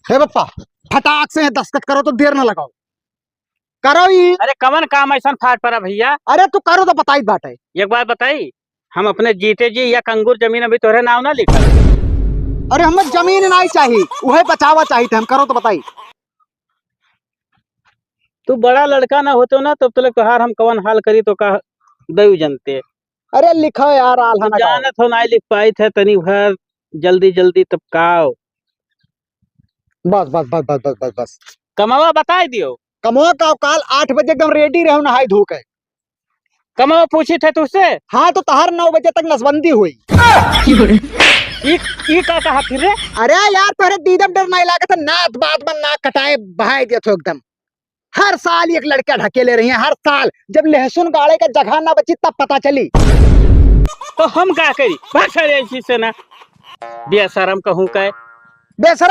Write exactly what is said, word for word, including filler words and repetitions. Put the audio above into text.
हे पप्पा, फटाक से दस्तखत करो तो देर ना लगाओ। करो ही। अरे कवन काम ऐसन फाट पड़ा भैया? अरे तू करो तो बताई बाटे। एक बात बताई, हम अपने जीते जी एक अंगुर जमीन अभी तोहरे नाव ना लिखा। अरे हमें जमीन नाहीं चाही, उहे बचावा चाही थे हम। करो तो बताई। तू बड़ा लड़का ना होतो ना, तब तलक तोहार हम कवन हाल करी तो का दयू जनते। अरे लिखो यार, आल्हा तू ना करो। जानत हो नाहीं लिख पाइत है, तनी भर जल्दी जल्दी तब काओ। बस, बस, बस। कमवा बताई दियो। कमवा का काल आठ बजे एकदम ready रहो नहाई धो के। कमवा पूछी थे तुझसे? हाँ, तो तहार नौ बजे तक नसबंदी हुई। ई, ई का कहा फिर रे? अरे यार, तोहरे दीदम डर नाहीं लागत है, नात बात में नाक कटाए बहाए दिया थो एकदम। हर साल एक लड़का ढकेले रही है, हर साल। जब लहसुन गाड़े का जगह ना बची, तब पता चली। तो हम का करी? भाग सारे ऐसी से ना। बेशरम कहूँ का। बेशरम